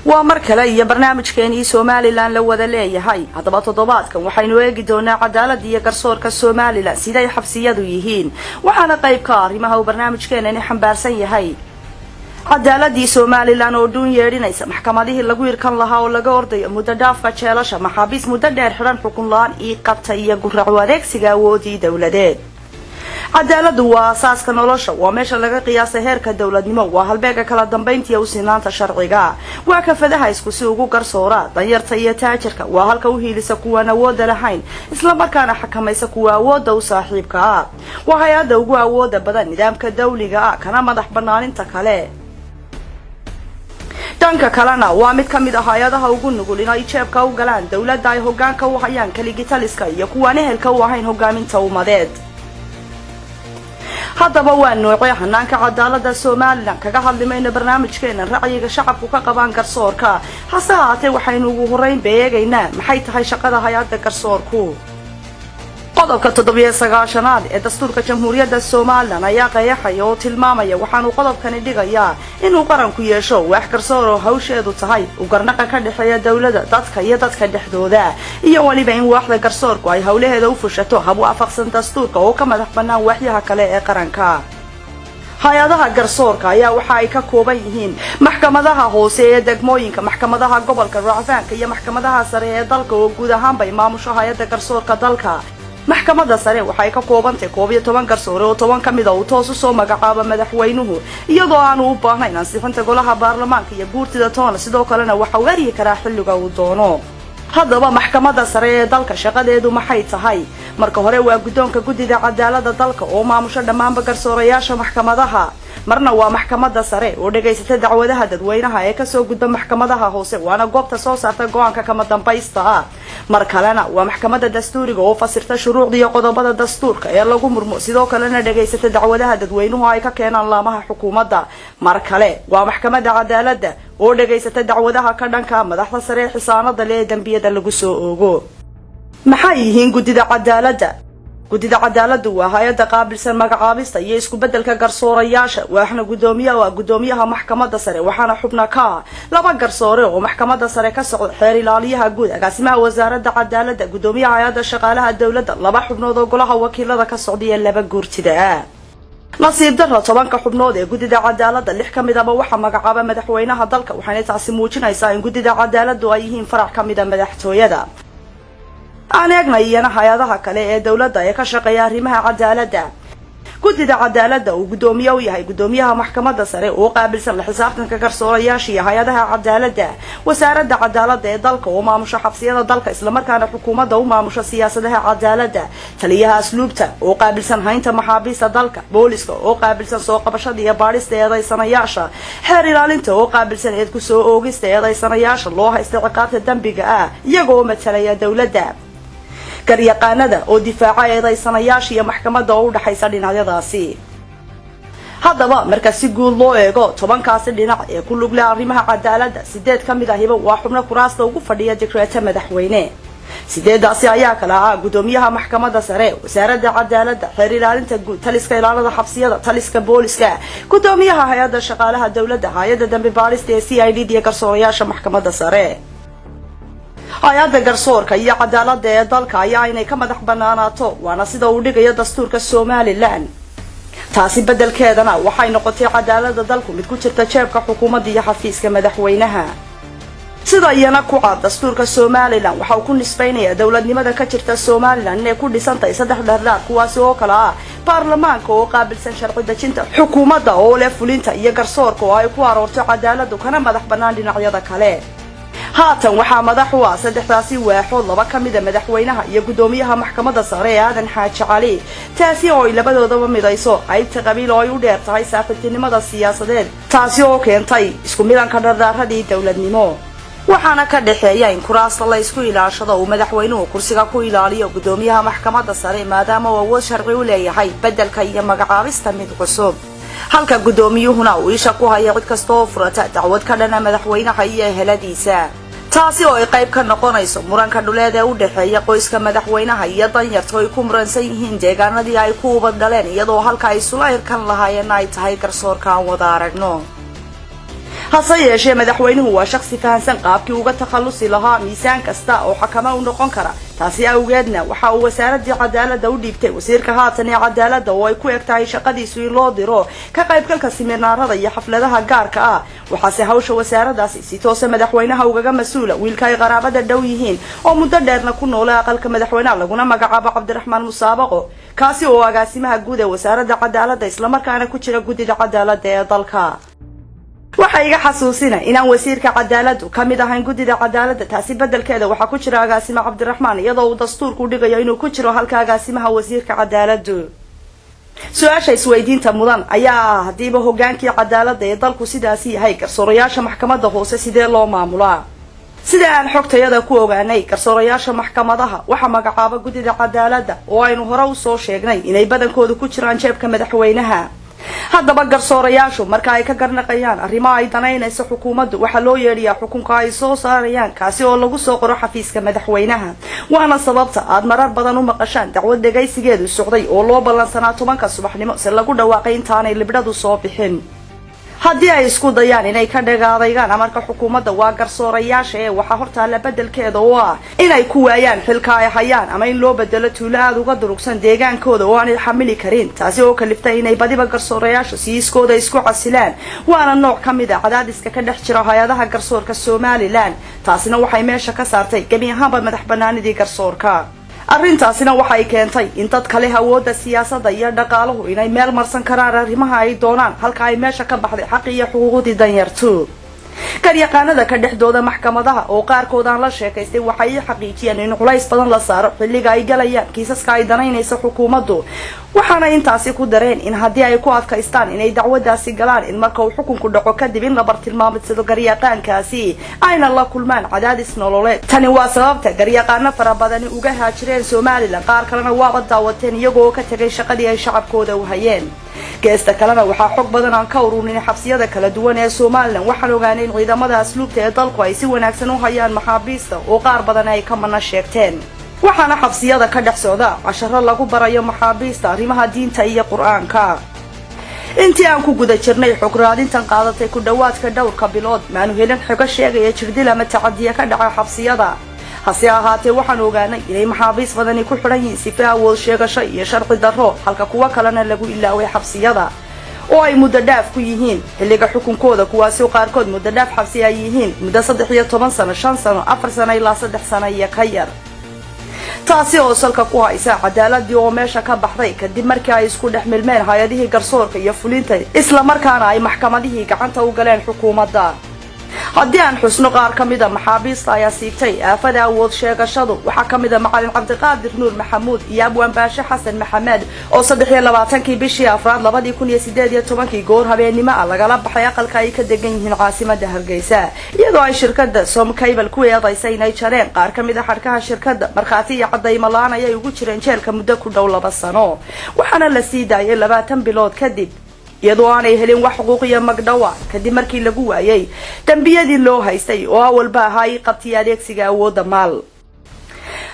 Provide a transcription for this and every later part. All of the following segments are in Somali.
Waa mar kale iyo barnaamijkeenii Somaliland la wada leeyahay. Haddaba toddobaadkan waxaynu eegi doonaa cadaalada iyo garsoorka Somaliland, siday xabsiyadu yihiin. Waxaana qayb ka arrimaha uu barnaamijkeenani xambaarsan yahay cadaaladii Somaliland oo dhuun yeedhinaysa, maxkamadihii lagu irkan lahaa oo laga ordayo, muddo dhaafka jeelasha, maxaabiis muddo dheer xidhan, xukun la-aan ii qabta iyo guracu adeegsiga awoodii dowladeed. Cadaaladu waa asaaska nolosha, waa meesha laga qiyaasay heerka dowladnimo, waa halbeega kala dambaynta iyo u sinaanta sharciga, waa kafadaha isku si ugu garsoora danyarta iyo taajirka, waa halka u hiilisa kuwaan awooda lahayn, islamarkaana xakamaysa kuwa awooda u saaxiibka ah, waa hay-adda ugu awooda badan nidaamka dawliga ah, kana madax banaaninta kale. Dhanka kalena waa mid ka mid ah hay-adaha ugu nugul in ay jeebka u galaan dowladda ay hogaanka u hayaan kaligitaliska iyo kuwaan ehelka u ahayn hogaaminta ummadeed. Haddaba waa noocee hanaanka cadaalada Somaliland? Kaga hadli mayno barnaamijkeena ra'yiga shacabku ka qabaan garsoorka. Hase haatee waxaynu ugu horeyn ba eegaynaa maxay tahay shaqada hay-adda garsoorku. Qodobka 97aad ee dastuurka Jamhuuriyadda Somaliland ayaa qeexaya oo tilmaamaya. Waxaanu qodobkani dhigayaa inuu qaranku yeesho waax garsoor oo hawsheedu tahay u garnaqa ka dhexeeya dowladda, dadka iyo dadka dhexdooda, iyo weliba in waaxda garsoorku ay howlaheeda u fushato hab waafaqsan dastuurka oo ka madax bannaan waaxyaha kale ee qaranka. Hay-adaha garsoorka ayaa waxa ay ka kooban yihiin maxkamadaha hoose ee degmooyinka, maxkamadaha gobolka, racfaanka iyo maxkamadaha sare ee dalka, oo guud ahaanbay maamusho hay-adda garsoorka dalka. Maxkamadda sare waxay ka koobantahay 11 garsoore, oo 10 ka mida uu toos usoo magacaabo madaxweynuhu, iyadoo aanu u baahnayn ansixinta golaha baarlamaanka iyo guurtida toona. Sidoo kalena waxa uu eryi karaa xilliga uu doono. Haddaba maxkamadda sare ee dalka shaqadeedu maxay tahay? Marka hore waa guddoonka guddida cadaalada dalka oo maamusho dhammaanba garsoorayaasha maxkamadaha. Marna waa maxkamadda sare oo dhegaysata dacwadaha dadweynaha ee kasoo gudba maxkamadaha hoose, waana goobta soo saarta go-aanka kama dambaysta ah. Mar kalena waa maxkamadda dastuuriga oo fasirta shuruucda iyo qodobada dastuurka ee lagu murmo, sidoo kalena dhegaysata dacwadaha dadweynuhu ay ka keenaan laamaha xukuumadda. Mar kale waa maxkamadda cadaaladda oo dhegaysata dacwadaha ka dhanka madaxda sare ee xisaanada leh ee dembiyada lagu soo oogo. Maxay yihiin guddida cadaaladda? Guddida cadaaladdu waa hay-adda qaabilsan magacaabista iyo isku beddelka garsoorayaasha. Waxna guddoomiye waa guddoomiyaha maxkamadda sare, waxaana xubna ka ah laba garsoore oo maxkamadda sare ka socda, xeer ilaaliyaha guud, agaasimaha wasaaradda cadaaladda, guddoomiyaha hay-adda shaqaalaha dowladda, laba xubnood oo golaha wakiilada ka socda iyo laba guurtida ah. Nasiib darro, 10ka xubnood ee guddida cadaaladda lix ka midaba waxaa magacaaba madaxweynaha dalka, waxaana taasi muujinaysaa in guddida cadaaladdu ay yihiin farac ka mida madaxtooyada. Aan eegna iyana hay-adaha kale ee dowladda ee ka shaqeeya arrimaha cadaaladda. Guddida cadaaladda uu guddoomiye u yahay guddoomiyaha maxkamadda sare oo qaabilsan la xisaabtanka garsoorayaasha iyo hay-adaha cadaaladda. Wasaaradda cadaaladda ee dalka oo maamusha xabsiyada dalka, islamarkaana xukuumadda u maamusha siyaasadaha cadaaladda. Taliyaha asluubta oo qaabilsan haynta maxaabiista dalka. Booliska oo qaabilsan soo qabashada iyo baadhista eedaysanayaasha. Xeer ilaalinta oo qaabilsan eed kusoo oogista eedaysanayaasha loo haysta ciqaabta dembiga ah, iyaga oo matalaya dowladda. Garyaqaanada oo difaaca eedaysanayaasha iyo maxkamadda oo u dhexaysa dhinacyadaasi. Haddaba marka si guud loo eego 10kaasi dhinac ee ku lug leh arrimaha cadaaladda, sideed ka mid ahiba waa xubno kuraasta ugu fadhiya dikreeto madaxweyne. Sideedaasi ayaa kala ah guddoomiyaha maxkamadda sare, wasaaradda cadaaladda, xeer ilaalinta guud, taliska ilaalada xabsiyada, taliska booliska, guddoomiyaha hay-adda shaqaalaha dowladda, hay-adda dambi baadhista ee CID iyo garsoorayaasha maxkamadda sare. Hay-adda garsoorka iyo cadaaladda ee dalka ayaa inay ka madax banaanaato, waana sida uu dhigayo dastuurka Somaliland. Taasi beddelkeedana waxay noqotay cadaaladda dalku mid ku jirta jeebka xukuumadda iyo xafiiska madaxweynaha. Sida iyana ku cad dastuurka Somaliland, waxa uu ku nisbaynayaa dowladnimada ka jirta Somaliland inay ku dhisan tahay saddex dhardhaar, kuwaasi oo kale ah baarlamaanka oo qaabilsan sharci dejinta, xukuumadda oo leh fulinta iyo garsoorka oo ay ku aroorto cadaaladdu, kana madax bannaan dhinacyada kale. Haatan waxaa madax u ah saddexdaasi waaxood laba ka mida madaxweynaha iyo guddoomiyaha maxkamadda sare ee Aadan Xaaji Cali, taasi oo ay labadoodaba midayso qaybta qabiil oo ay u dheer tahay saaxiibtinimada siyaasadeed, taasi oo keentay isku midanka dhardhaaradii dowladnimo. Waxaana ka dhexeeya in kuraasta la isku ilaashado, uu madaxweynuhu kursiga ku ilaaliyo guddoomiyaha maxkamadda sare, maadaama uu awood sharci u leeyahay beddelka iyo magacaabista mid cusub, halka guddoomiyuhuna uu isha ku haya cid kasta oo furata dacwad ka dhana madaxweynaha iyo eheladiisa, taasi oo ay qayb ka noqonayso muranka dhuleed ee u dhexeeya qoyska madaxweynaha iyo danyarta ay ku muransan yihiin deegaanadii ay ku ubad dhaleen, iyadoo halka ay isula irkan lahaayeenna ay tahay garsoorka aan wada aragno. Hase yeeshee, madaxweynuhu waa shaksi fahansan qaabkii uga takhallusi lahaa miisaan kasta oo xakamo u noqon kara. Taasi awgeedna waxa uu wasaaradii cadaaladda u dhiibtay wasiirka haatan ee cadaaladda, oo ay ku eg tahay shaqadiisu in loo diro ka qaybgalka siminaarada iyo xafladaha gaarka ah. Waxaase hawsha wasaaradaasi si toosa madaxweynaha ugaga mas-uula wiilka ay qaraabada dhow yihiin oo muddo dheerna ku noole aqalka madaxweynaha, laguna magacaabo Cabdiraxmaan Musaabaqo, kaasi oo agaasimaha guud ee wasaaradda cadaaladda, islamarkaana ku jira guddida cadaaladda ee dalka. Waxa iga xasuusina inaan wasiirka cadaaladdu ka mid ahayn guddida cadaaladda. Taasi bedelkeeda waxaa ku jira agaasime Cabdiraxmaan, iyadoo uu dastuurku dhigayo inuu ku jiro halka agaasimaha wasiirka cadaaladdu. Su-aasha isweydiinta mudan ayaa ah: haddiiba hogaankii cadaaladda ee dalku sidaasi yahay, garsoorayaasha maxkamadda hoose sidee loo maamulaa? Sida aan xogtayada ku ogaanay, garsoorayaasha maxkamadaha waxaa magacaaba guddida cadaaladda, oo aynu hore usoo sheegnay inay badankoodu ku jiraan jeebka madaxweynaha. Haddaba, garsoorayaashu marka ay ka garnaqayaan arrimaha ay danaynayso xukuumaddu, waxaa loo yeedhiyaa xukunka ay soo saarayaan, kaasi oo lagu soo qoro xafiiska madaxweynaha. Waana sababta aad marar badan u maqashaan dacwad dhagaysigeedu socday oo loo ballansanaa 10-ka subaxnimo, se lagu dhawaaqay intaanay libdhadu soo bixin. Haddii ay isku dayaan inay ka dhagaadaygaan amarka xukuumadda, waa garsoorayaasha ee, waxaa hortaalla bedelkeeda oo ah inay ku waayaan xilka ay hayaan ama in loo bedelo tuulo aada uga durugsan deegaankooda oo aanay xamili karin, taasi oo kaliftay inay badiba garsoorayaashu siiskooda isku casilaan. Waana nooc ka mid a cadaadiska ka dhex jira hay-adaha garsoorka Somaliland. Taasina waxay meesha ka saartay gebi ahaanba madax banaanidii garsoorka. Arrintaasina waxay keentay in dad kale awoodda siyaasadda iyo dhaqaaluhu inay meel marsan karaan arrimaha ay doonaan, halka ay meesha ka baxday xaqi iyo xuquuqdii danyartu. Garyaqaanada ka dhexdooda maxkamadaha oo qaarkood aan la sheekaystay waxay ii xaqiijiyeen in culays badan la saaro xilliga ay galayaan kiisaska ay danaynaysa xukuumaddu. Waxaana intaasi ku dareen in haddii ay ku adkaystaan inay dacwadaasi galaan, in marka uu xukunku dhaco kadib in la bartilmaamadsado garyaqaankaasi, ayna la kulmaan cadaadis nololeed. Tani waa sababta garyaqaano fara badani uga haajireen Somaliland, qaar kalena waaba daawateen iyagoo ka tegay shaqadii ay shacabkooda u hayeen. Geesta kalena, waxaa xog badan aan ka ururin xabsiyada kala duwan ee Somaliland. Waxaan ogaanay in ciidamada asluubta ee dalku ay si wanaagsan u hayaan maxaabiista, oo qaar badan ay ka mana sheegteen. Waxaana xabsiyada ka dhex socda casharo lagu barayo maxaabiista arrimaha diinta iyo Qur-aanka. Intii aan ku guda jirnay xog raadintan qaadatay ku dhowaadka dhowrka bilood, maanu helin xogo sheegaya jirdil ama tacadiya ka dhaca xabsiyada. Hase ahaatee, waxaan ogaanay inay maxaabiis badani ku xidhan yihiin sife awood sheegasho iyo sharci darro, halka kuwo kalena lagu ilaaway xabsiyada oo ay muddo dhaaf ku yihiin xilliga xukunkooda, kuwaasi qaarkood muddo dhaaf xabsi ay yihiin muddo 13 sano, 5 sano, 4 sano ilaa 3 sano iyo ka yar. Taasi oo salka ku haysa cadaaladii oo meesha ka baxday kadib markii ay isku dhex milmeen hay-adihii garsoorka iyo fulinta, islamarkaana ay maxkamadihii gacanta u galeen xukuumadda. Haddii aan xusno qaar ka mida maxaabiista ayaa siibtay aafada awood sheegashadu, waxaa ka mid a macalin Cabdiqaadir Nuur Maxamuud iyo abwaan Baashe Xasan Maxamed, oo 23-kii bishii afraad 2018-kii goor habeennimo ah lagala baxay aqalka ay ka degan yihiin caasimada Hargeysa, iyadoo ay shirkada Somcable ku eedaysay inay jareen qaar ka mid a xadhkaha shirkada. Markhaati iyo cadaymo la-aan ayay ugu jireen jeelka muddo ku dhow 2 sano, waxaana la sii daayay 20 bilood kadib, iyadoo aanay helin wax xuquuq iyo magdhowa, kadib markii lagu waayay dembiyadii loo haystay oo awalba ahaa ii qabtay adeegsiga awoodda maal,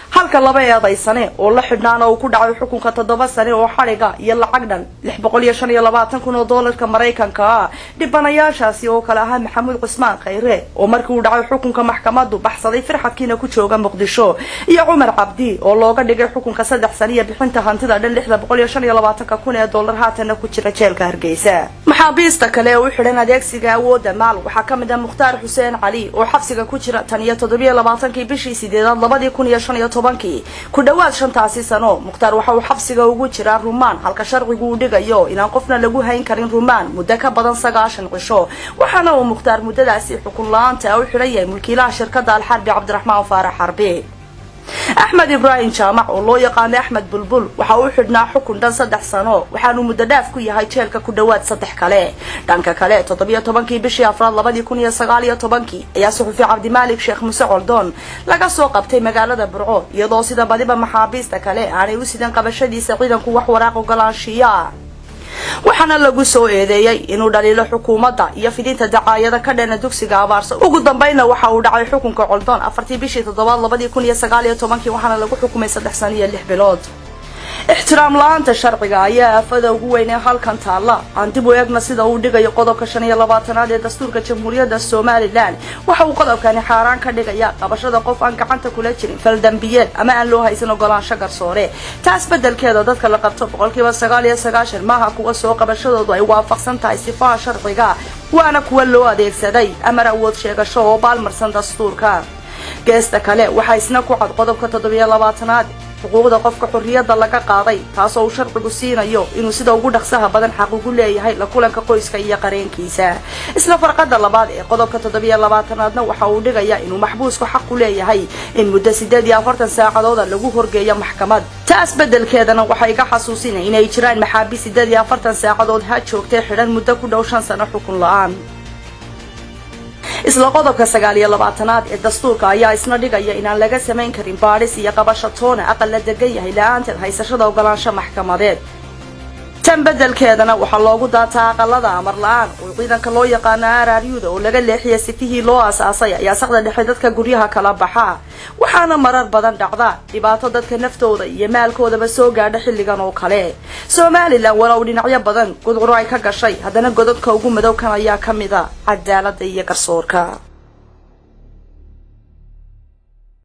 halka laba eedaysane oo la xidhnaana uu ku dhacay xukunka 7 sane oo xadhiga iyo lacag dhan 625,000 oo doolarka Maraykanka ah. Dhibanayaashaasi oo kale ahaa Maxamuud Cusmaan Khayre, oo markii uu dhacay xukunka maxkamadu baxsaday, firxadkiina ku jooga Muqdisho, iyo Cumar Cabdi, oo looga dhigay xukunka 3 sane iyo bixinta hantida dhan 625,000 ee doolar, haatana ku jira jeelka Hargeysa. Maxaabiista kale ee u xidhan adeegsiga awoodda maal waxaa ka mid ah Mukhtaar Xuseen Cali, oo xabsiga ku jira tan iyo 27-kii bishii sideedaad 2015-kii. Ku dhawaad shantaasi sano Mukhtaar waxa uu xabsiga ugu jiraa rumaan, halka sharcigu uu dhigayo inaan qofna lagu hayn karin rumaan muddo ka badan 90 cisho. Waxaana uu Mukhtaar muddadaasi xukun la-aanta u xidhan yahay mulkiilaha shirkadda Alxarbi, Cabdiraxmaan Faarax Xarbi. Axmed Ibraahim Jaamac, oo loo yaqaano Axmed Bulbul, waxa uu xidhnaa xukun dhan 3 sano, waxaanuu muddo dhaaf ku yahay jeelka ku dhawaad saddex kale. Dhanka kale, 17-kii bishii afraad 2019-kii ayaa suxufi Cabdimaalik Sheekh Muse Coldoon laga soo qabtay magaalada Burco, iyadoo sida badiba maxaabiista kale aanay u sidan qabashadiisa ciidanku wax waraaq ogolaanshiya. Waxaana lagu soo eedeeyey inuu dhaliilo xukuumadda iyo fidinta dacaayada ka dhana dugsiga Abaarso. Ugu dambeynna waxa uu dhacay xukunka Coldoon 4-tii bishii toddobaad 2019-kii, waxaana lagu xukumay 3 sano iyo 6 bilood. Ixtiraam la-aanta sharciga ayaa aafada ugu weyn ee halkan taalla. Aan dib u eegna sida uu dhigayo qodobka 25aad ee dastuurka Jamhuuriyadda Somaliland. Waxa uu qodobkani xaaraan ka dhigaya qabashada qof aan gacanta kula jirin fal dambiyeed ama aan loo haysan ogolaansho garsoore. Taas bedelkeeda, dadka la qabto 99% maaha kuwa soo qabashadoodu ay waafaqsan tahay sifaha sharciga, waana kuwa loo adeegsaday amar awood sheegasho oo baalmarsan dastuurka. Geesta kale, waxaa isna ku cad qodobka 27aad xuquuqda qofka xorriyadda laga qaaday, taasoo uu sharcigu siinayo inuu sida ugu dhaqsaha badan xaq ugu leeyahay la kulanka qoyska iyo qareenkiisa. Isla farqada labaad ee qodobka 27aadna waxa uu dhigayaa inuu maxbuusku xaq u leeyahay in muddo 48 saacadooda lagu horgeeyo maxkamad. Taas beddelkeedana waxay iga xasuusinay inay jiraan maxaabiis 48 saacadood ha joogtay xidhan muddo ku dhow 5 sano xukun la-aan. Isla qodobka 29aad ee dastuurka ayaa isna dhigaya inaan laga samayn karin baadhis iyo qabasho toona aqal la degan yahay la-aanteed haysashada ogolaansho maxkamadeed. Tan beddelkeedana waxaa loogu daataa aqalada amar la-aan, oo ciidanka loo yaqaano RRU-da oo laga leexiyay sifihii loo aas-aasay ayaa saqda dhexe dadka guryaha kala baxa. Waxaana marar badan dhacda dhibaato dadka naftooda iyo maalkoodaba soo gaadha xilligan oo kale. Somaliland, walow dhinacyo badan gudcuro ay ka gashay, haddana godadka ugu madowkan ayaa ka mid a cadaaladda iyo garsoorka.